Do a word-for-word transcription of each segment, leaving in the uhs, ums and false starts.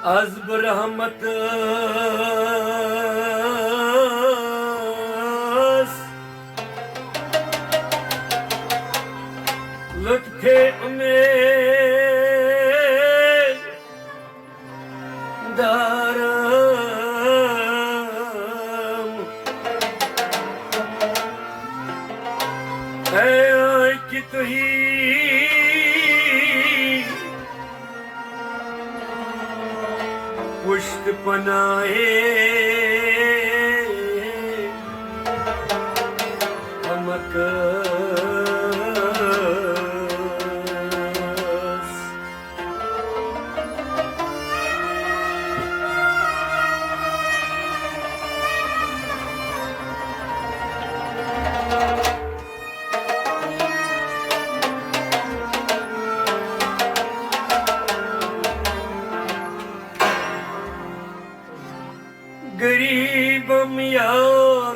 از بہٕ رحمتس لطفے امید دارم۔ اے آنکہِ تُہی پُشت پناہے ہمکس۔ غریبم یا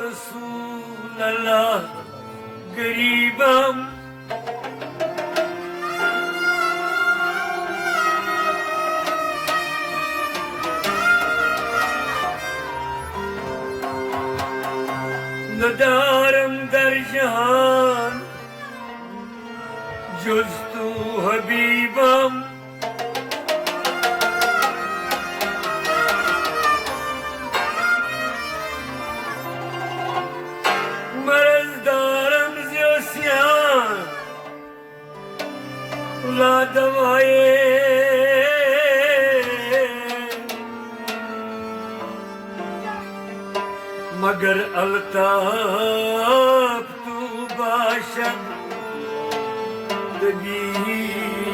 رسول اللہ، غریبم۔ ندارم در جہان جز تو حبیبم۔ مرض دارم زیوسیان لا دوائے، مگر الطاف تو باشد طبیبم۔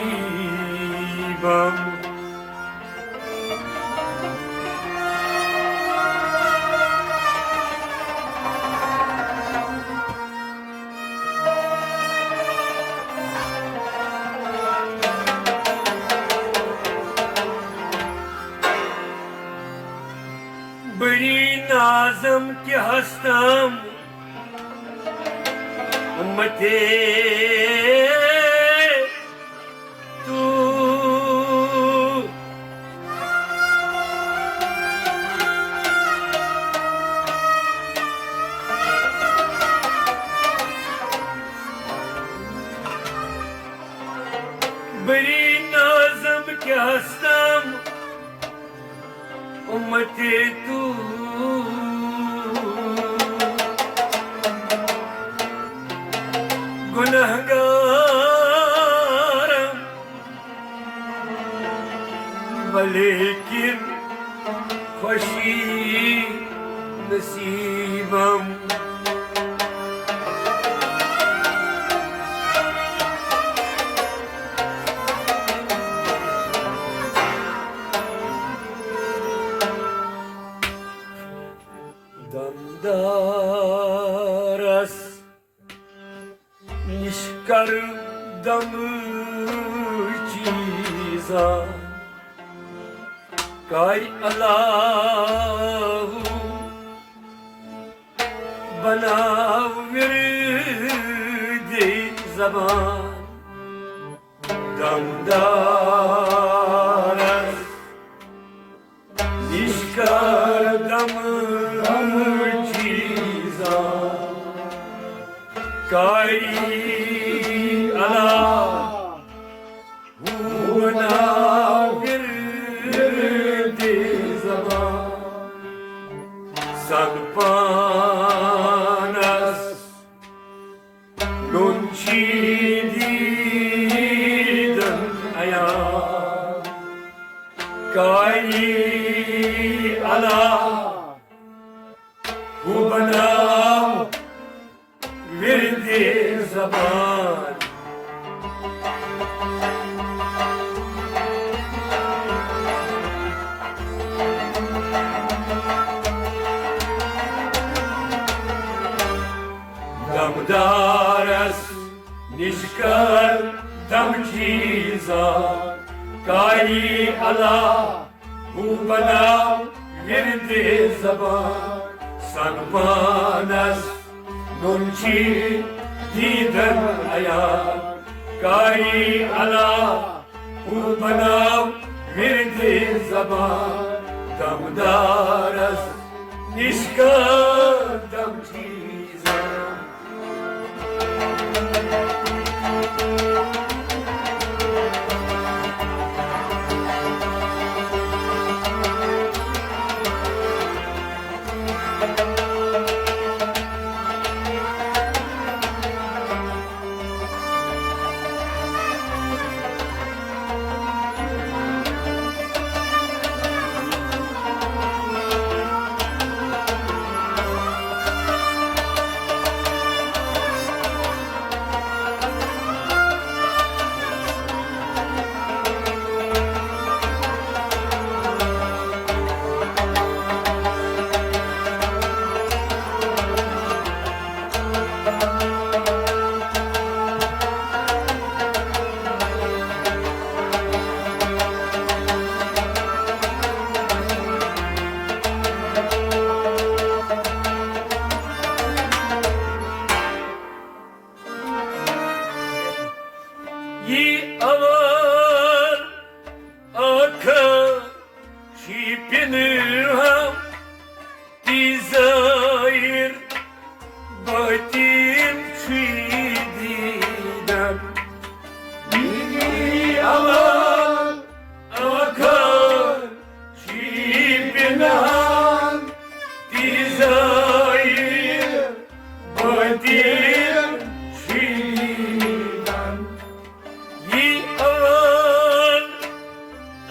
بری نازم کہ ہستم امتے تو۔ بری نازم کہ ہستم امتے تو۔ گنہگارم ولیکن خوشی نصیبم۔ دمدارس نِش کر دم چیزا، کر علاوٕ بناو ورد زبان۔ دمدارس نِش کر دم دم چیزا، کاری علا ہو بناو ورد زبان۔ سن پانس نون چی دیدن عیان، کاری علا ہو بناو ورد زبان۔ دمدارس نِش کر دم چیزا، کاری علا ہو بناو ورد زبان۔ سن پانس نون چی دیدن عیان، کاری علا ہو بناو پھر دے زبان دمدارس نشکر دم چیزاں۔ یہ اوان آخر چھی پنہان تہ ظاہر، باطن چھی دیدن۔ یہ اوان آخر چھی پنہان تہ ظاہر، باطن چھی دیدن۔ یہ اوان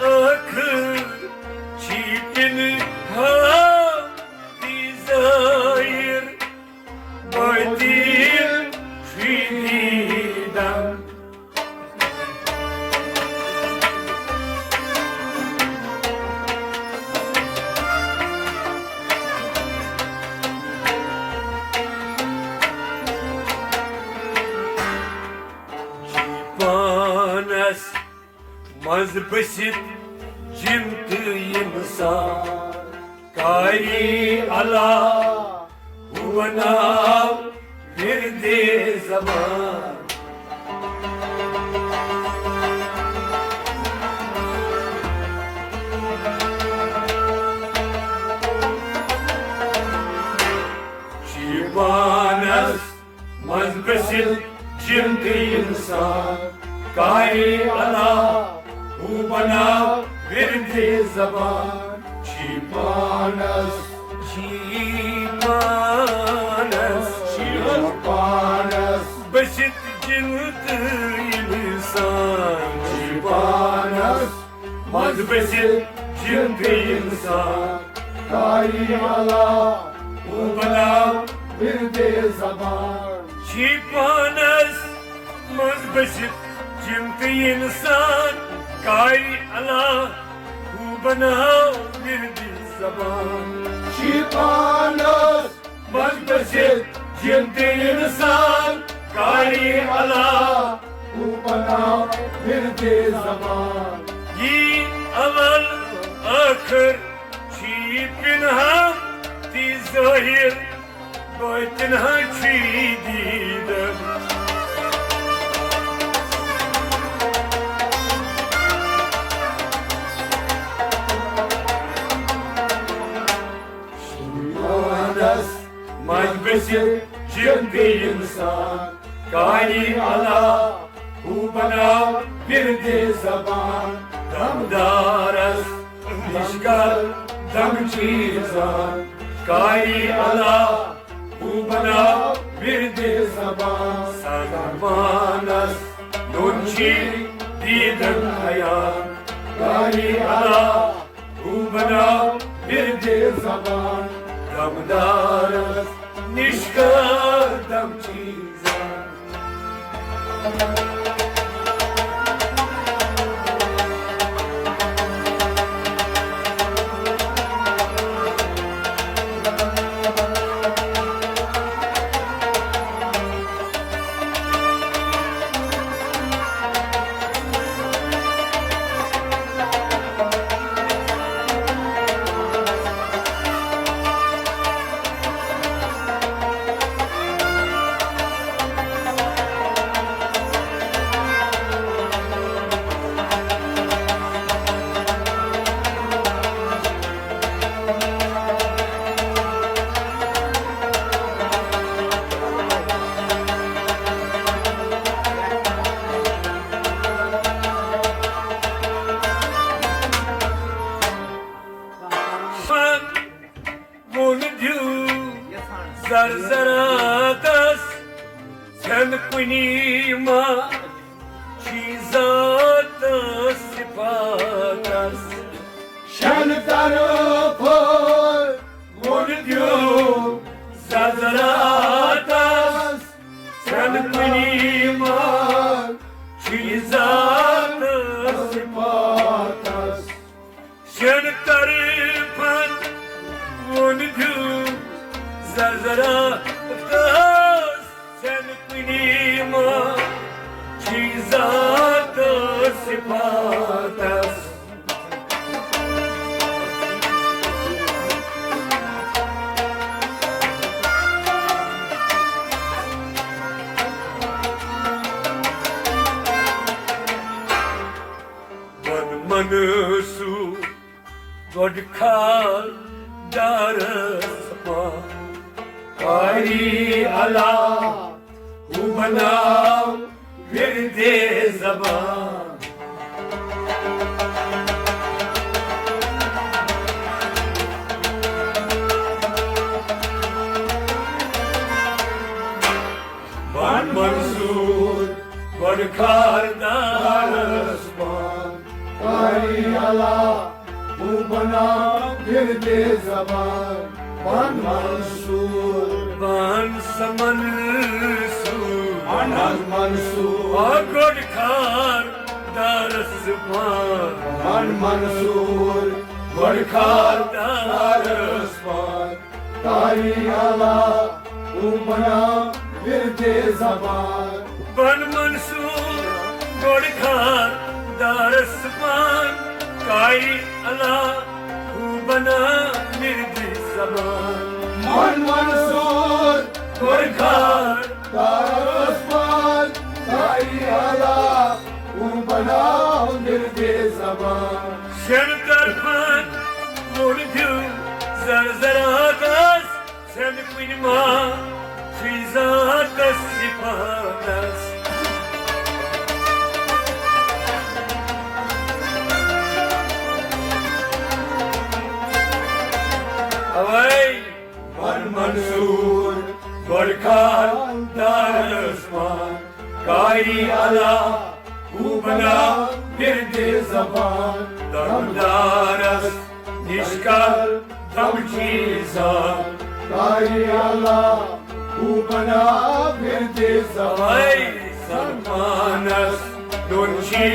آخر چھی پنہان تہ ظاہر، باطن چھی دیدن۔ چھی پانس منز بسِتھ جن تہ انسان، قاری اللہ ہو بناو ورد زبان۔ چھی پانس منز بسِتھ جن تہ انسان، قاری اللہ ہو بناو ورد زبان۔ چھی پانس، چھی پانس، چھی پانس بسِتھ جن تہ انسان، چھی پانس منز بسِتھ جن تہ انسان، قاری اللہ ہو بناو ورد زبان۔ چھی پانس منز بسِتھ جن تہ انسان، قاری اللہ ہو بناو ورد زبان۔ چھی پانس منز بسِتھ جن تہ انسان، قاری اللہ ہو بناو ورد زبان۔ یہ اول آخر چھی پنہان تہ ظاہر، باطن ہا چھی دیدن۔ پانس منز بسِتھ جن تہ انسان، قاری اللہ ہو بناو ورد زبان۔ دمدارس نشکر دم چیزان، قاری اللہ ہو بناو ورد زبان۔ سنگ پانس نون چھی دیدن عیان، قاری اللہ ہو بناو ورد زبان۔ دمدارس نشکر دم چیزان۔ کُنی ما چھی ذاتس صفاتس۔ شن طرفہٕ ووٚن دیو زذراتس۔ شن کُنی ما چھی ذاتس صفاتس۔ شن طرفن ووٚن دیو زذراتس۔ شن کُنی ما چھی ذاتس صفاتس۔ بن منصور گۄڈٕ کھار دارس پان۔ قاری اللہ ہو بناو ورد زبان۔ بن منصور گۄڈٕ کھار دارس پان۔ قاری اللہ ہو بناو ورد زبان۔ بن منصور۔ بن سمن سور۔ بن منصور۔ آ گۄڈٕ کھار دارس پان۔ بن منصور۔ گۄڈٕ کھار دارس پان۔ قاری اللہ ہو بناو ورد زبان۔ بن منصور گۄڈٕ کھار دارس پان۔ قاری اللہ ہو بناو ورد زبان۔ بن منصور گۄڈٕ کھار دارس پان۔ قاری اللہ ہو بناو ورد زبان۔ شن طرفن ووٚن دیو زذراتس۔ شن کُنی ما چھی ذاتس صفاتس۔ اوے بن منصور گۄڈٕ کھار دارس پان۔ قاری اللہ ہو بناو ورد زبان۔ دمدارس نِش کر دم چھی زان۔ قاری اللہ ہو بناو ورد زبان۔ اے سلمانس دون چھی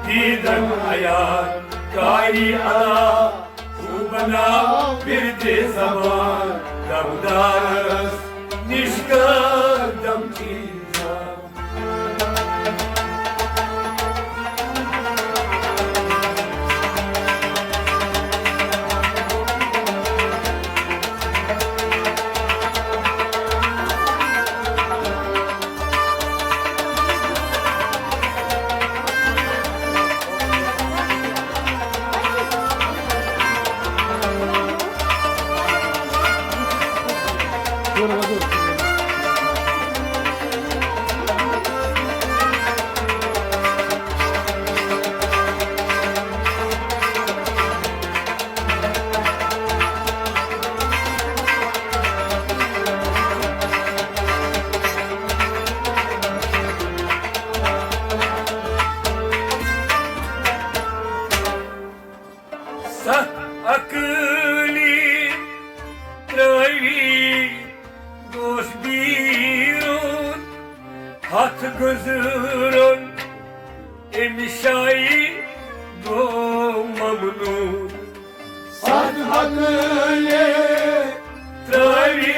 دیدن عیان۔ قاری اللہ ہو بناو ورد زبان۔ دمدارس نِش کر دم چھی زان۔ ستھ عقلی ترٲوی دوس بیرون، ہتھ گزرون امہِ شایہِ گوٚو ممنون۔ ستھ عقلی ترٲوی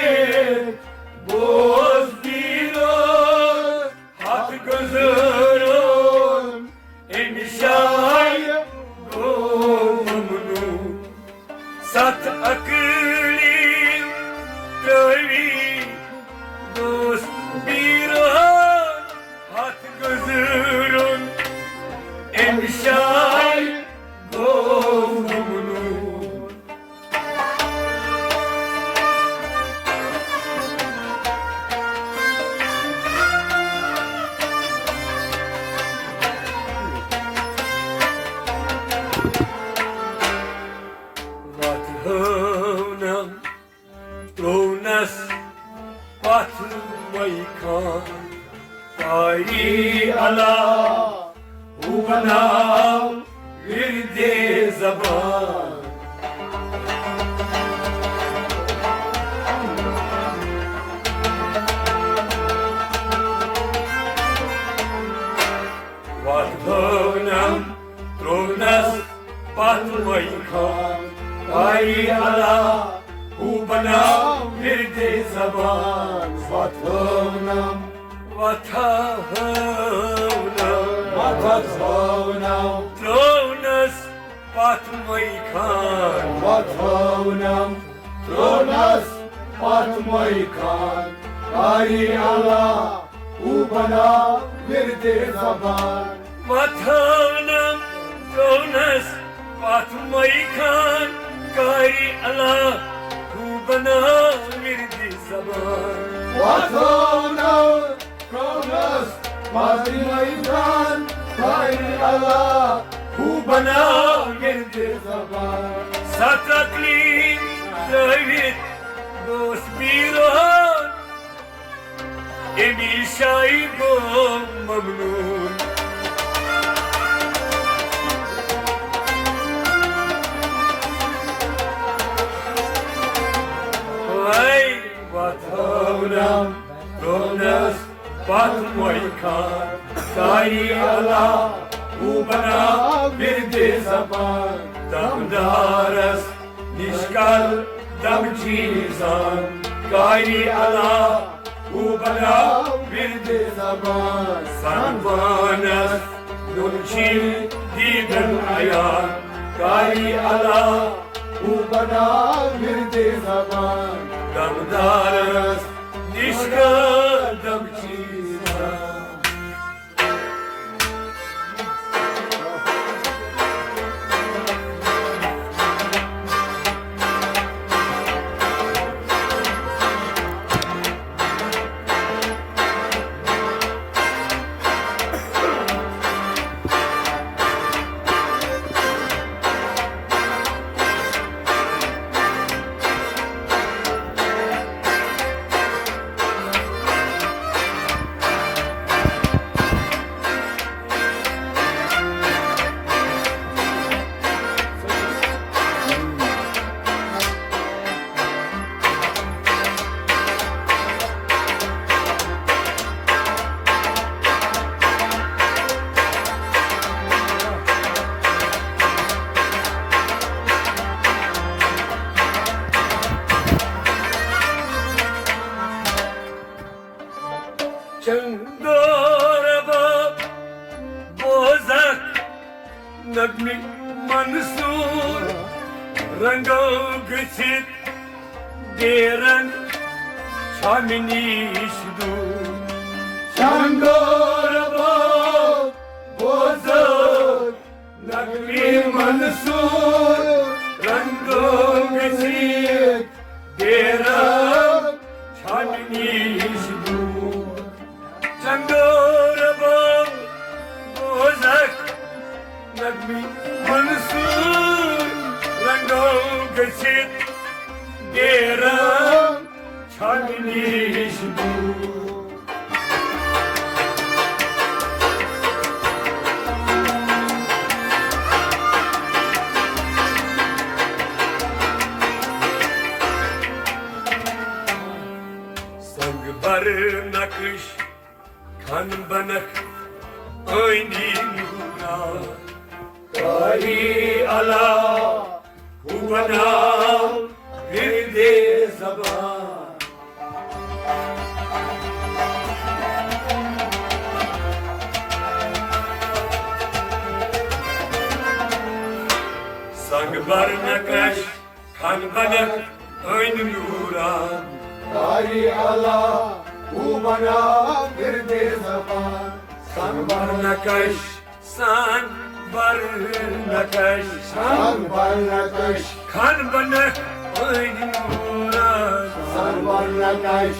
دوس بیرون، ہتھ گزرون امہِ شایہِ گوٚو ممنون۔ ستھ عقلی ترٲوی دوس بیرون، ہتھ گزرون امہِ بناو ورد زبان۔ وۄتھٲونم ترٛوونس پتھ مے خان، قاری اللہ ہو بناو ورد زبان۔ وۄتھٲونم، وۄتھٲونم، وۄتھٲونم، ترٛوونس پتھ مے خان۔ وۄتھٲونم ترٛوونس پتھ مے خان، قاری اللہ ہو بناو ورد زبان۔ وۄتھٲونم ترٛوونس پتھ مے خان، قاری اللہ ہو بناو ورد زبان۔ وۄتھٲونم ترٛوونس پتھ مے خان، قاری اللہ ہو بناو ورد زبان۔ ستھ اقلیٖم ترٛٲوِتھ گوس بیرون، امی شایہِ گوٚو ممنون۔ وے وۄتھٲونم ترٛوونس پتھ مے خان، قاری اللہ ہو بناو ورد زبان۔ دمدارس نِش کر دم چیزان، قاری اللہ ہو بناو ورد زبان۔ سنگ بانس نُن چھی دیدن عیان، قاری اللہ ہو بناو ورد زبان۔ دمدارس نِش کر دم چیزان۔ چندو رباب بوزکھ نغمہِ منصور، رنگو گٔژھِتھ بے رنگ چھامہِ نِش دوٗر۔ چندو رباب بوزکھ نغمہِ منصور، رنگو گٔژھِتھ بے رنگ چھامہِ نِش دوٗر۔ چندو رباب بوزکھ نغمہِ منصور، رنگو گٔژھِتھ بے رنگ چھامہِ نِش دوٗر۔ سنگ بر نقش کھن بنکھ ٲنی نورا، قاری اللہ ہو بناو ورد زبان۔ سنگ بر نقش کھن بنکھ ٲنی نورا، قاری اللہ ہو بناو ورد زبان۔ سنگ بر نقش، سنگ بر نقش، سنگ بر نقش، کھن بنکھ ٲنی نورا، سنگ بر نقش،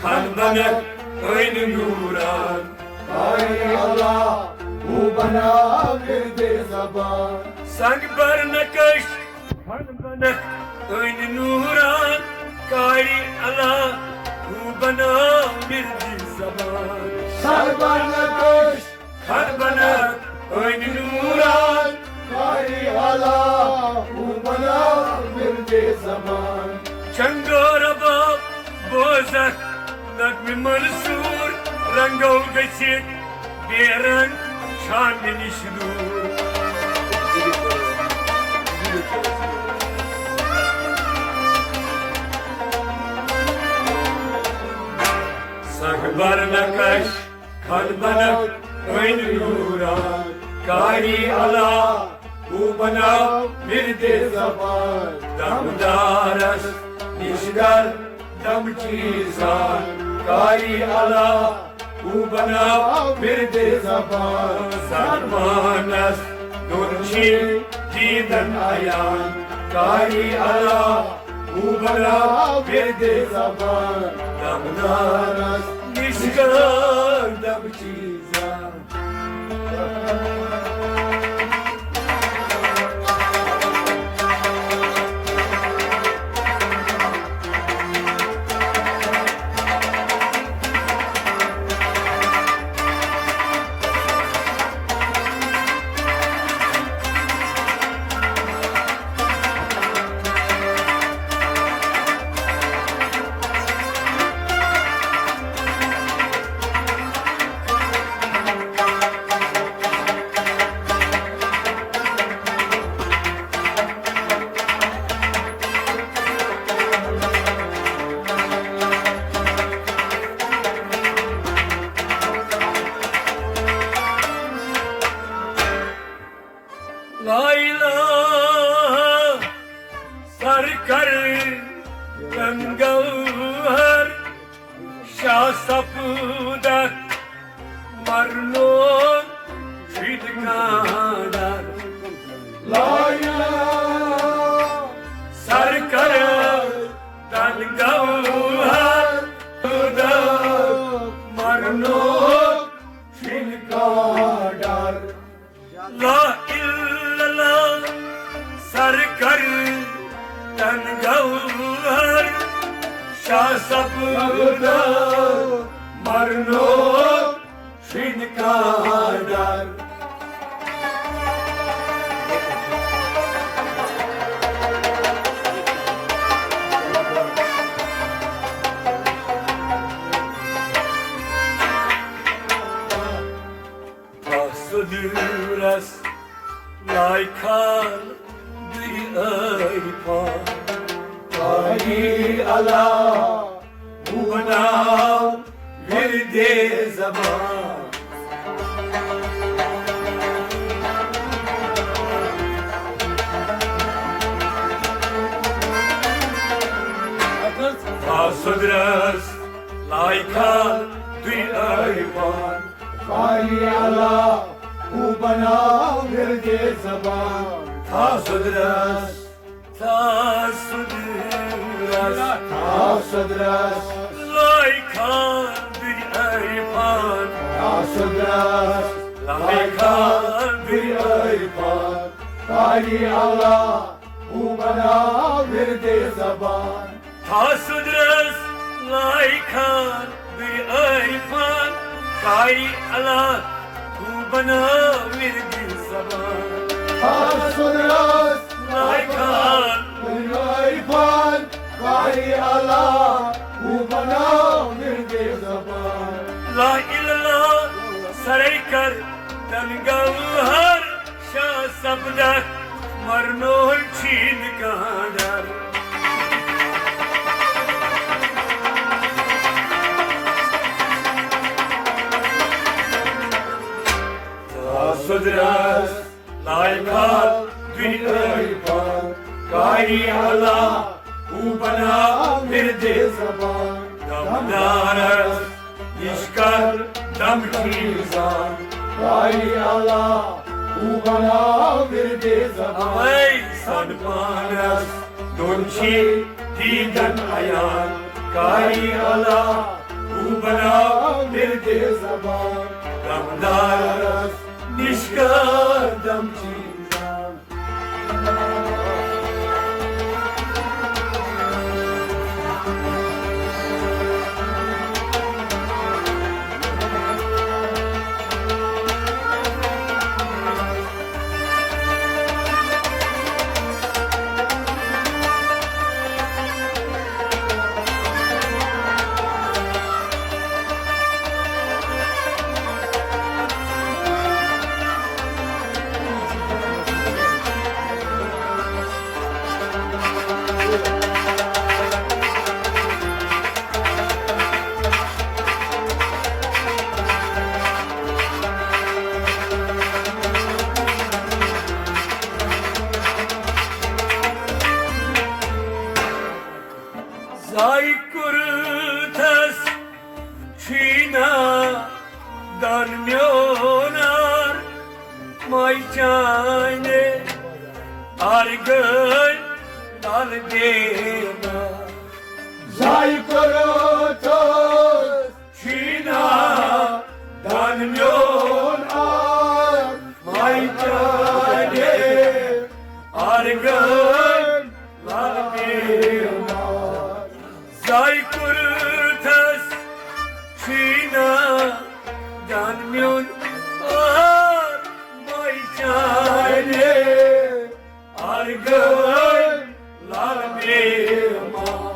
کھن بنکھ ٲنی نورا، قاری اللہ ہو بناو ورد زبان۔ سنگ بر نقش کھن بنکھ ٲنی نورا، قاری اللہ ہو بناو ورد زبان۔ سنگ بر نقش کھن بنکھ ٲنی بے زبان۔ چنگو رباب بوزکھ نغمہِ منصور، رنگو گٔژھِتھ بے رنگ چھا مےٚ نِش دوٗر۔ سگ بر نقش کھن بنک وین نوران، کاری اللہ ہو بناو ورد زبان۔ دمدارس نشگر دم چیزان، کاری اللہ ہو بناو ورد زبان۔ زمانس دون چھ دیدن عیان، کاری اللہ ہو بناو ورد زبان۔ دمدارس نشگر دم چیزان۔ لا الہ سر کر گنگوہر، شاہ سپدہ مرنو چھُنہٕ کانٛہہ ڈر۔ لا الہ سر کر تن گوہر، مرنو چھُنہٕ کانٛہہ ڈر۔ لا الا اللہ سر کر تن گوہر، شاہ سپدہ مرنو چھُنہٕ کانٛہہ ڈر۔ سدرس لایکھان دُرۍ عرفان۔ کاری اللہ ہو بناو ورد زبان۔ سدرس لایکھان دُرۍ عرفان۔ کاری اللہ ہو بناو ورد زبان۔ تھا سدرس، تھا سدرس، تھا سدرس۔ لایکھان دُرۍ عرفان۔ تھا سدرس، لایکھان دُرۍ عرفان۔ کاری اللہ ہو بناو ورد زبان۔ تھا سدرس لایکھان دُرۍ عرفان، کاری اللہ ہو بناو ورد زبان۔ تھا سدرس لایکھان دُرۍ عرفان، کاری اللہ ہو بناو ورد زبان۔ لا الا اللہ سرے کر تن گوہر، شاہ سپدہ مرنو چھُنہٕ کانٛہہ ڈر۔ تھا سدرس لایکھان دُرۍ عرفان، کاری اللہ ہو بناو ورد زبان۔ دمدارس نشکر دم چیزان، کاری اللہ ہو بناو ورد زبان۔ اوے سن پانس دون چھ دیدن عیان، کاری اللہ ہو بناو ورد زبان۔ دمدارس نشکر دم چیزان۔ چانہِ ارگن تل بیمار۔ زاے کوٚرُتھ چھینا دان میون آر، ماے چانہِ ارگن تل بیمار۔ زاے کوٚرتھس چھینا جان میون آر، ماے چانہِ ارگن لال بیمار۔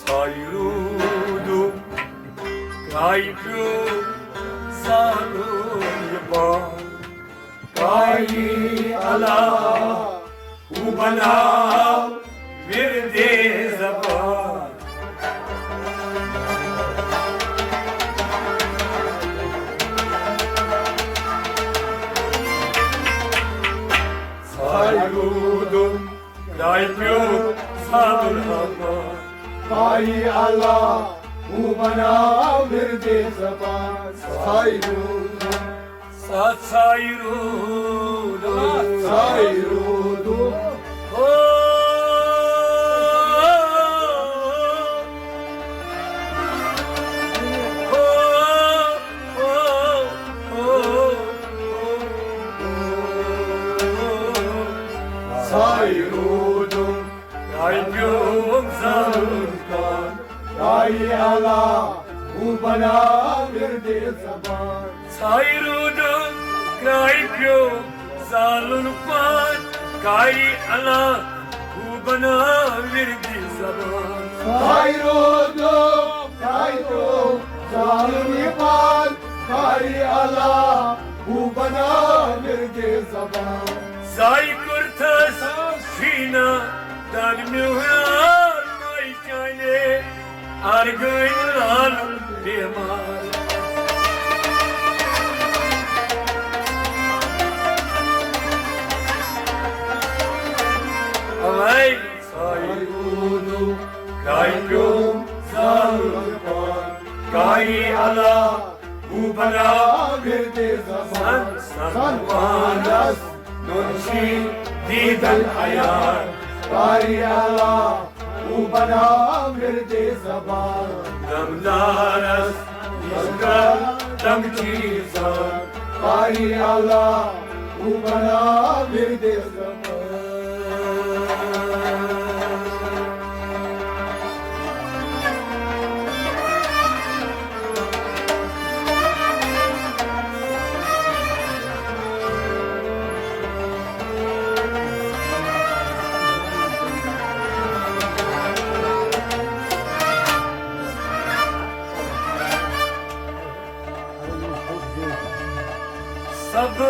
سایہِ روٗدُم، کرٛاے پیوٚو زالُن یہِ بار۔ کالی اللہ، ہو بناو وردِ زبان۔ سایہِ روٗدُم، کرٛاے پیوٚو زالُن یہِ بار۔ کالی اللہ، ہو بناو وردِ زبان۔ سایہِ روٗدُم، ساتھ سایہِ روٗدُم۔ سایہِ روٗدُم۔ ہو، ہو، ہو، ہو۔ سایہِ روٗدُم، کرٛاے پیوٚم زالُن پان۔ کالی اللہ، ہو بناو وردِ زبان۔ سایہِ روٗدُم، کرٛاے پیوٚم زالُن پان۔ کالی اللہ، ہو بناو وردِ زبان۔ سایہِ روٗدُم، کرٛاے پیوٚم زالُن یہِ پان۔ کالی اللہ، ہو بناو وردِ زبان۔ زاے کوٚرتھس چھینا دان میون آر، ماے چانہِ ارگن لال بیمار۔ اوے سایہِ روٗدُم، کرٛاے پیوٚم زالُن پان۔ کالی اللہ، ہو بناو وردِ زبان۔ سن، سن پانس نوٚن چھی دیدن عیار۔ کالی اللہ، ہو بناو وردِ زبان۔ دمدارس نِش کر دم چھی زان۔ کالی اللہ، ہو بناو وردِ زبان۔ سب